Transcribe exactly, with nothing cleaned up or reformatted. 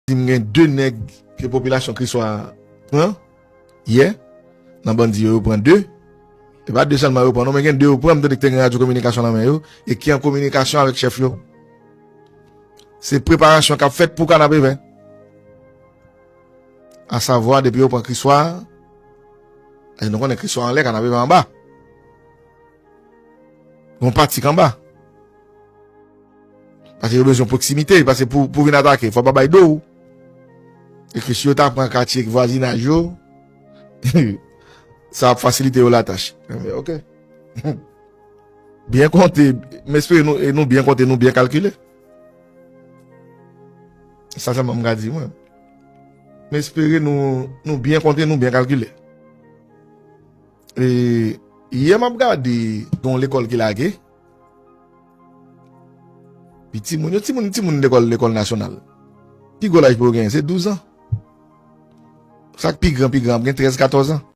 di m gen de nèg ke popilasyon Kriswa pran yè, nan bandi yo, yo pran de. E pa de sèlman yo pran, non, men gen de yo pran, m tande ki te gen radyo kominikasyon nan men yo, e ki an kominikasyon avèk chèf yo. Se preparasyon k ap fèt pou Kanapevè. Asavwa, depi yo pran Kriswa, e nou konnen Kriswa anlè, Kanapevè anba. Gon pati k anba. Paske yo bezwen pwoksimite, paske pou, pou vin atake, fò pa bay do ou. E ke si yo ta pran katye vwazinaj yo, sa ap fasilite yo latach. Enben, ok. Byen konte, m espere nou, e nou byen konte, nou byen kalkile. Sa sèlman m ka di, mwen. M espere nou, nou byen konte, nou byen kalkile. E, yè m ap gade yon lekòl ki lage. Pi timoun yo, timoun, timoun lekòl, lekòl nasyonal. Pi gwo laj pou yo genyen, se douz an. Sa k pi gran, pi gran, ap gen trèz, katòz an.